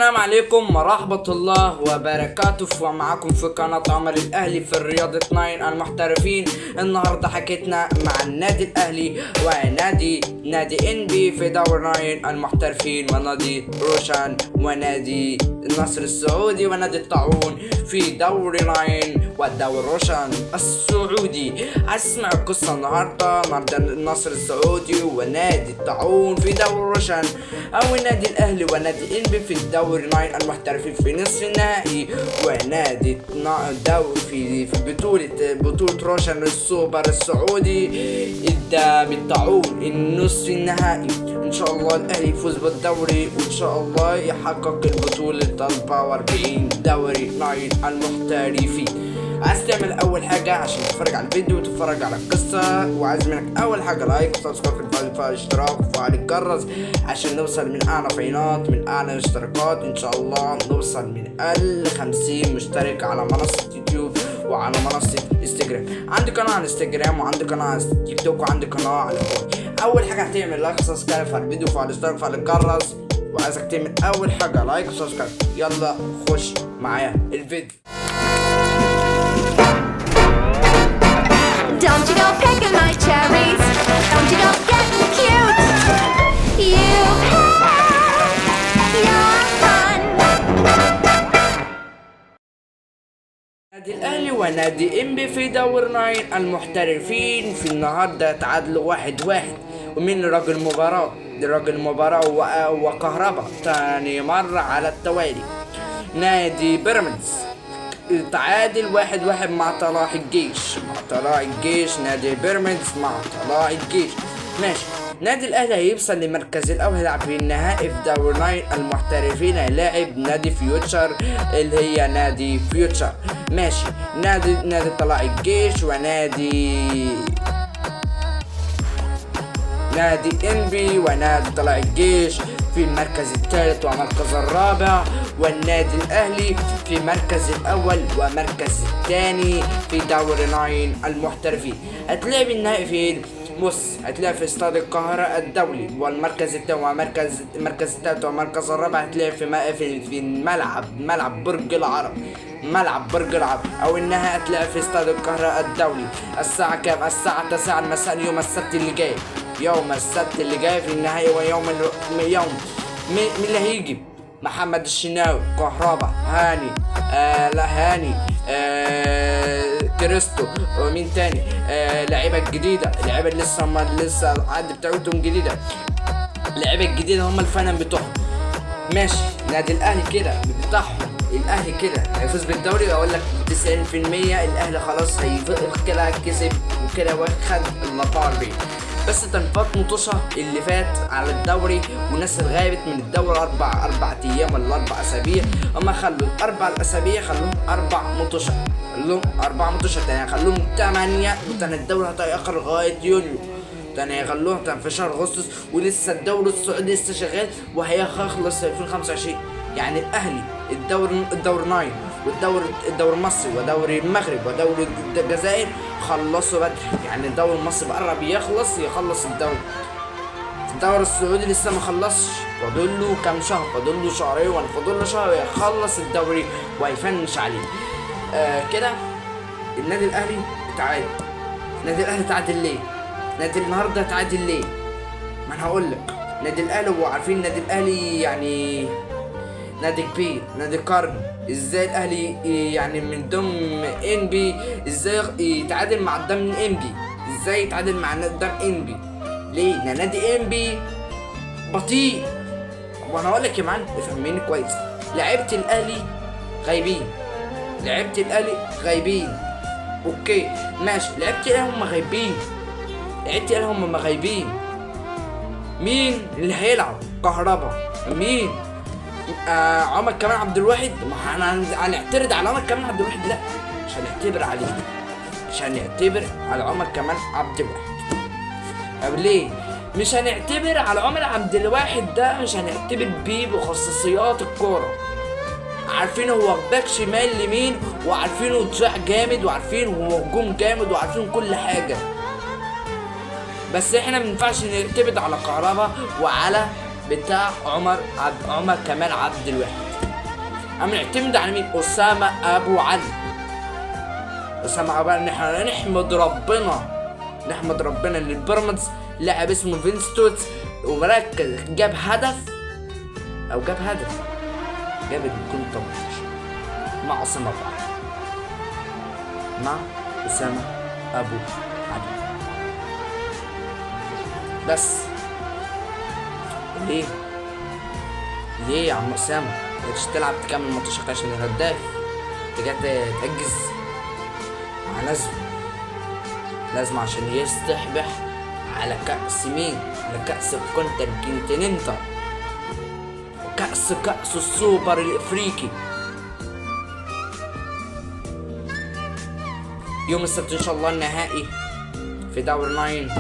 السلام عليكم ورحمة الله وبركاته. ومعاكم في قناة عمر الأهلي في الرياضة 9 المحترفين. النهاردة حكيتنا مع النادي الأهلي ونادي نادي إنبي في دور 9 المحترفين، ونادي روشان ونادي النصر السعودي ونادي الطاعون في دوري 9 والدوري روشان السعودي. عايز تسمع القصة النهاردة؟ النهاردة النصر السعودي ونادي الطاعون في دوري روشان، أو النادي الأهلي ونادي إنبي في الدوري 9 المحترفين في نصف النهائي، ونادي دوري في بطولة روشن السوبر السعودي قدام الطاعون النصف النهائي. إن شاء الله الأهلي يفوز بالدوري، وإن شاء الله يحقق البطولة 44 دوري 9 المحترفين. عايز تعمل اول حاجة عشان تتفرج على الفيديو وتتفرج على القصة، وعايز منك اول حاجة like و subscribe وفعل الاشتراك وفعل الجرس عشان نوصل من اعلى فاينات من اعلى اشتراكات. ان شاء الله نوصل من اقل 50 مشترك على منصة يوتيوب وعلى منصة انستجرام. عندي قناة على انستجرام وعندي قناة على تيك توك وعندي قناة على كوي. اول حاجة هتعمل like و subscribe على الفيديو وفعل الاشتراك وفعل الجرس، وعايزك تعمل اول حاجة like و subscribe. يلا خش معايا الفيديو. Don't you go picking my cherries. Don't you go getting cute. You've had your fun. نادي الاهلي ونادي انبي في دور 9 المحترفين في النهارده تعادلوا 1-1. ومين راجل المباراة؟ راجل المباراة وكهربا تاني مرة على التوالي. نادي بيراميدز تعادل 1-1 مع طلاع الجيش، مع طلاع الجيش. نادي بيراميدز مع طلاع الجيش. ماشي، نادي الاهلي هيوصل لمركز الاول، هيلعب في النهائي في دوري 9 المحترفين، هيلاعب نادي فيوتشر اللي هي نادي فيوتشر. ماشي، نادي طلاع الجيش ونادي نادي انبي ونادي طلائع الجيش في المركز الثالث ومركز الرابع، والنادي الاهلي في مركز الاول ومركز الثاني في دوري 9 المحترفين. هتلعب النهائي فين؟ بص، هتلاقي في استاد القاهرة الدولي، والمركز الثاني ومركز المركز الثالث ومركز الرابع هتلاقي في الملعب، ملعب برج العرب، ملعب برج العرب. او انها هتلاقي في استاد القاهرة الدولي. الساعة كام؟ الساعة 9 مساء يوم السبت اللي جاي، يوم السبت اللي جاي في النهائي. ويوم يوم مين اللي هيجي؟ محمد الشناوي، كهربا، هاني، لا هاني، كريستو، ومين تاني؟ لعيبة الجديدة، لعيبة لسه هم لسه العقد بتاعتهم جديدة، اللعيبة الجديدة هم الفنان بتوعهم. ماشي، نادي الاهلي كده بتاعهم، الاهلي كده هيفوز بالدوري. اقول لك 90% الاهلي خلاص كده كسب وكده واخد ال 44. بس تنفات مطوشة اللي فات على الدوري والناس اللي غابت من الدوري اربع ايام ولا 4 اسابيع، هما خلوا الاربع اسابيع خلوهم 4 مطوشة، خلوهم 4 مطوشة تاني، خلوهم 8. وتاني الدوري هيتأخر لغاية يونيو، تاني هيخلوها في شهر اغسطس، ولسه الدوري السعودي لسه شغال وهيخلص 2025. يعني الاهلي الدوري 9 والدوري الدوري المصري ودوري المغرب ودوري الجزائر خلصوا بدري. يعني الدوري المصري قرب يخلص الدوري. الدوري السعودي لسه ما خلصش، فاضل له كام شهر، فاضل له شهرين ولا فاضل له شهر يخلص الدوري وهيفنش عليه. كده النادي الاهلي اتعادل. النادي الاهلي اتعادل ليه؟ نادي النهارده اتعادل ليه؟ ما انا هقول لك. نادي الاهلي، وعارفين النادي الاهلي يعني نادي كبير، نادي قرن. ازاي الاهلي يعني من ضمن انبي، ازاي يتعادل مع قدام انبي؟ ازاي يتعادل مع قدام انبي؟ ليه؟ لان نادي انبي بطيء. وانا هقول لك يا معلم افهميني كويس، لعيبة الاهلي غايبين، لعيبة الاهلي غايبين. okay ماشي، لعيبة الاهلي هم غايبين، لعيبة الاهلي هم غايبين. مين اللي هيلعب؟ كهربا. مين؟ عمر كمال عبد الواحد. ما هنعترض على عمر كمال عبد الواحد؟ لا، مش هنعتبر عليه، مش هنعتبر على عمر كمال عبد الواحد. طب ليه مش هنعتبر على عمر عبد الواحد ده؟ مش هنعتبر بيه بخصوصيات الكورة. عارفين هو باك شمال لمين، وعارفينه دفاع جامد، وعارفين هو هجوم جامد، وعارفين كل حاجة. بس احنا ما ينفعش نعتمد على كهربا وعلى بتاع عمر كمال عبد الواحد. عم نعتمد على مين؟ اسامة ابو علي. اسامة ابو علي، نحن نحمد ربنا، نحمد ربنا ان البيراميدز لاعب اسمه فينستوت ومركز جاب هدف، او جاب هدف، جاب الجون 18 مع اسامة ابو علي، مع اسامة ابو علي. بس ليه؟ ليه يا عم اسامة؟ مش تلعب تكمل ماتشك عشان الهداف، تجي تأجز؟ مع لازم، لازم عشان يستحبح على كأس مين؟ على كأس الكونتيننتال وكأس كأس السوبر الافريقي يوم السبت ان شاء الله النهائي في دوري 9،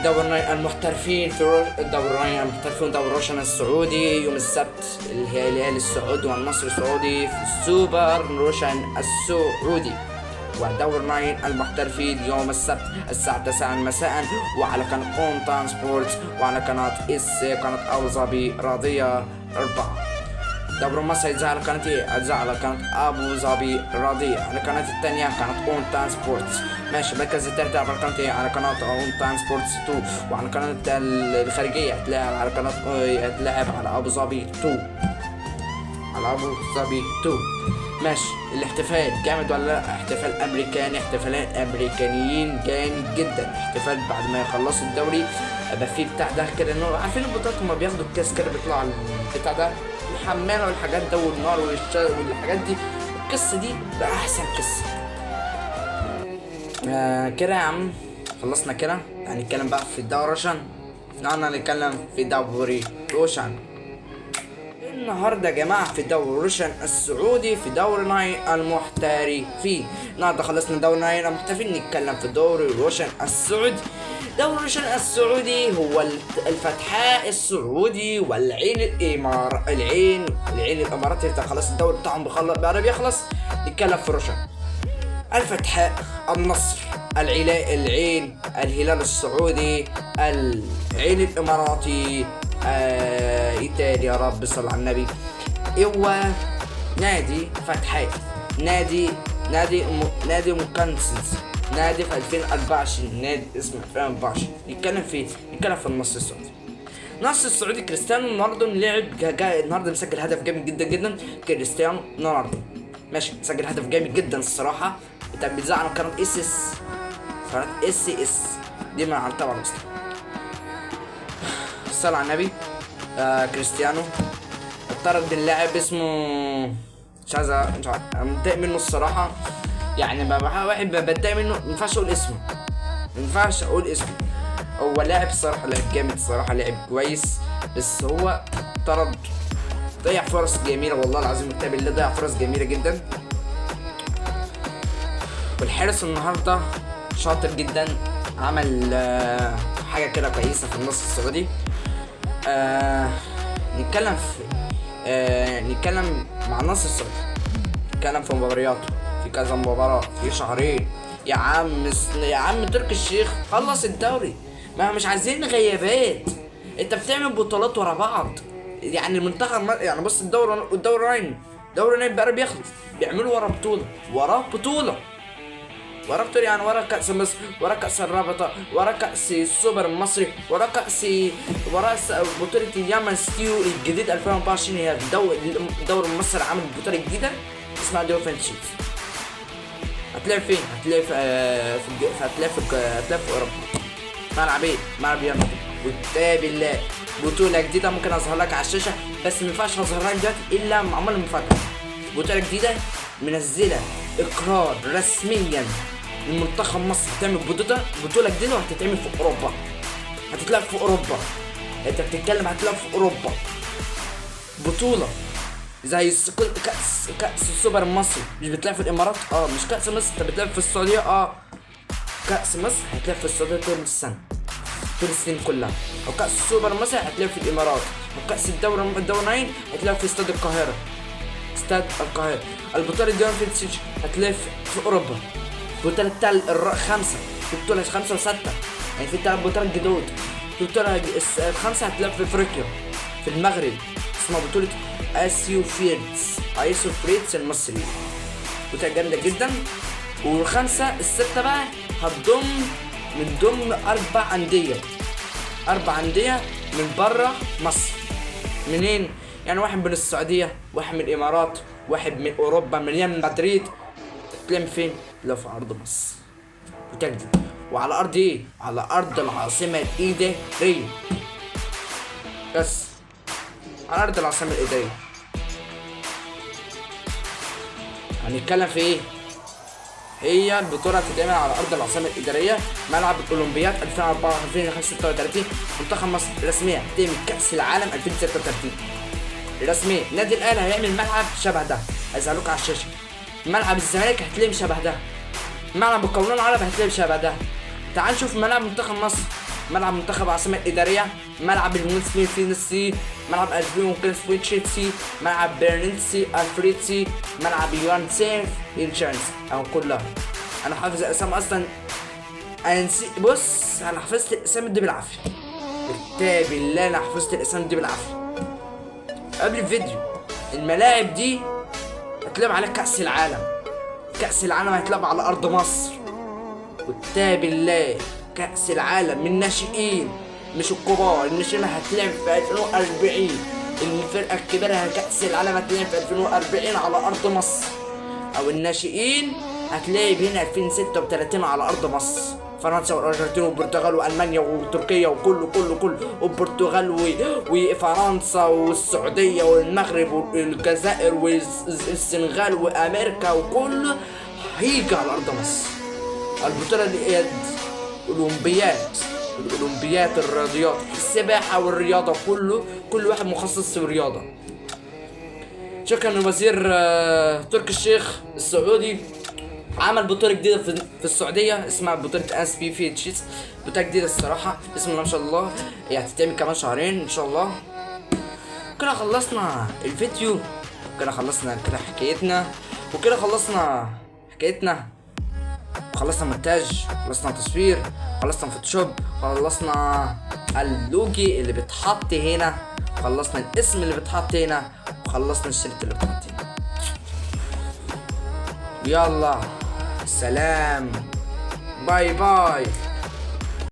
دوري 9 المحترفين في دوري 9 المحترفين، دوري روشن السعودي يوم السبت، الهلال السعودي والنصر السعودي في السوبر روشن السعودي، ودوري 9 المحترفين يوم السبت الساعة 9 مساء، وعلى قناة اون تايم سبورتس وعلى قناة اس قناة ابو ظبي راضية 4. دوري مصر هيتذاع على قناة ايه؟ هيتذاع على قناة ابو ظبي راضية، على قناة التانية قناة اون تايم سبورتس. ماشي، المركز التالت على قناة ايه؟ على قناة اون تايم سبورتس 2، وعلى قناة الخارجية هتلاعب على قناة، هتلاعب على ابو ظبي 2، على ابو ظبي 2. ماشي، الاحتفال جامد ولا لا؟ احتفال امريكاني، احتفالات امريكانيين جامد جدا. احتفال بعد ما يخلصوا الدوري ابقى فيه بتاع ده كده، انه عارفين البطولات لما بياخدوا الكاس كده بيطلعوا البتاع ده، الحمامة والحاجات ده والنار والحاجات دي. القصة دي بقى احسن قصة. كده يا عم خلصنا كده. هنتكلم بقى في الدوري روشن، انا هنتكلم في دوري روشن النهارده يا جماعة، في دوري روشن السعودي، في دوري 9 المحترفين. النهارده خلصنا دوري 9 المحترفين، نتكلم في دوري روشن السعودي. دوري روشن السعودي هو الفتحاء السعودي والعين الامار، العين الاماراتي. خلاص الدوري بتاعهم بقى بيخلص. نتكلم في روشن. الفتحاء، النصر، العلاء، العين، الهلال السعودي، العين الاماراتي، ايه تاني يا رب صل على النبي؟ هو نادي فتحاء، نادي نادي مكنسس، نادي في 2024، نادي اسمه 2024. نتكلم في النصر السعودي. النصر السعودي كريستيانو رونالدو لعب النهارده، مسجل هدف جامد جدا جدا. كريستيانو رونالدو ماشي مسجل هدف جامد جدا الصراحة. انت بتزعل على قناة اس اس، قناة اس اس دي من على طبعا المسلم. الصلاة على النبي. كريستيانو اتطرد اللاعب اسمه مش عايز، مش عارف، انا متضايق منه الصراحة. يعني واحد بتضايق منه، ما ينفعش اقول اسمه، ما ينفعش اقول اسمه. هو لاعب الصراحة، لاعب جامد الصراحة، لاعب كويس، بس هو طرد، ضيع فرص جميلة والله العظيم. التابع اللي ضيع فرص جميلة جدا. والحارس النهارده شاطر جدا، عمل حاجة كده كويسة في النص السعودي. نتكلم في نتكلم مع النصر السعودي، نتكلم في مبارياته، في كذا مباراة في شهرين. يا عم يا عم تركي الشيخ خلص الدوري، ما مش عايزين غيابات. انت بتعمل بطولات ورا بعض، يعني المنتخب يعني بص الدوري، الدوري ناين، دوري ناين بقى بيخلص، بيعملوا ورا بطولة، ورا بطولة، ورا بطولة، يعني ورا كأس مصر، ورا كأس الرابطة، ورا كأس السوبر المصري، ورا كأس، ورا بطولة اليمن ستيو الجديد 2024. هي الدوري المصري عامل بطولة جديدة اسمها دوري فرانشيز. هتلاقي فين؟ هتلاقي في هتلاقي في هتلاقي في أوروبا. ملعب ايه؟ ملعب يمن. وكتاب الله بطولة جديدة ممكن أظهر لك على الشاشة، بس ما ينفعش أظهر لك دلوقتي إلا مع عمل المفاجأة. بطولة جديدة منزلة إقرار رسميا المنتخب مصر هتعمل بطولة جديدة، وهتتعمل في أوروبا، هتتلعب في أوروبا. أنت بتتكلم هتتلعب في أوروبا، بطولة زي كأس السوبر المصري. مش بتلعب في الإمارات؟ مش كأس مصر، أنت بتلعب في السعودية. كأس مصر هتلعب في السعودية طول السنة، طول السنين كلها. وكأس السوبر المصري هتلعب في الإمارات. وكأس الدوري 9 هتلعب في استاد القاهرة، استاد القاهرة. البطولة الدوري هتلعب في أوروبا. بطولة خمسة، في بطولة 5 و6، يعني في 3 بطولات جدود. في بطولة 5 هتلعب في أفريقيا، في المغرب، اسمها بطوله اسيوفيرتس، ايسوفريتس المصري، بطوله جامدة جدا. والخمسة الستة بقى هتضم من ضمن 4 اندية، 4 اندية من بره مصر. منين؟ يعني واحد من السعودية، واحد من الامارات، واحد من اوروبا، من ريال مدريد. تلم فين؟ لو في ارض مصر وتجدي. وعلى ارض ايه؟ على ارض العاصمة الادارية. بس على ارض العاصمة الادارية. هنتكلم في ايه؟ هي البطولة هتتعمل على أرض العاصمة الإدارية، ملعب الأولمبياد 2004 2036، منتخب مصر رسميا هتعمل كأس العالم 2036 رسميا. نادي الأهلي هيعمل ملعب شبه ده، هيظهر لكم على الشاشة. ملعب الزمالك هتلاقيه شبه ده، ملعب القولون العربي هتلاقيه شبه ده. تعال نشوف ملعب منتخب مصر، ملعب منتخب العاصمة الإدارية، ملعب المونسمين فينسي، ملعب 2025، ملعب بيرنسي الفريتسي، ملعب يوانسيف انشانس، او كلها انا حافظ الاسامي اصلا. انا نسيت، بص انا حفظت الاسامي دي بالعافية، كتاب الله انا حفظت الاسامي دي بالعافية قبل الفيديو. الملاعب دي هتلعب على كأس العالم، كأس العالم هيتلعب على ارض مصر، وكتاب الله كأس العالم من الناشئين مش الكبار. الناشئين هتلعب في 2040، الفرقة الكبيرة كأس العالم هتلعب في 2040 على أرض مصر، أو الناشئين هتلعب هنا 2036 على أرض مصر. فرنسا والأرجنتين والبرتغال وألمانيا وتركيا وكله كله كله، والبرتغال وفرنسا والسعودية والمغرب والجزائر والسنغال وأمريكا وكله هيجي على أرض مصر. البطولة اللي هي الأولمبياد، الأولمبياد الرياضيات، السباحة والرياضة، كله كل واحد مخصص في الرياضة. شكرا للوزير تركي الشيخ السعودي، عمل بطولة جديدة في السعودية اسمها بطولة اس بي في تشيس، بطولة جديدة الصراحة، بسم الله ما شاء الله، هي هتتعمل كمان شهرين ان شاء الله. كده خلصنا الفيديو، كده خلصنا كده حكايتنا، وكده خلصنا حكايتنا، خلصنا مونتاج، خلصنا تصوير، خلصنا فوتوشوب، خلصنا اللوجي اللي بيتحط هنا، خلصنا الاسم اللي بيتحط هنا، وخلصنا الشريط اللي بيتحط هنا. يلا سلام، bye bye.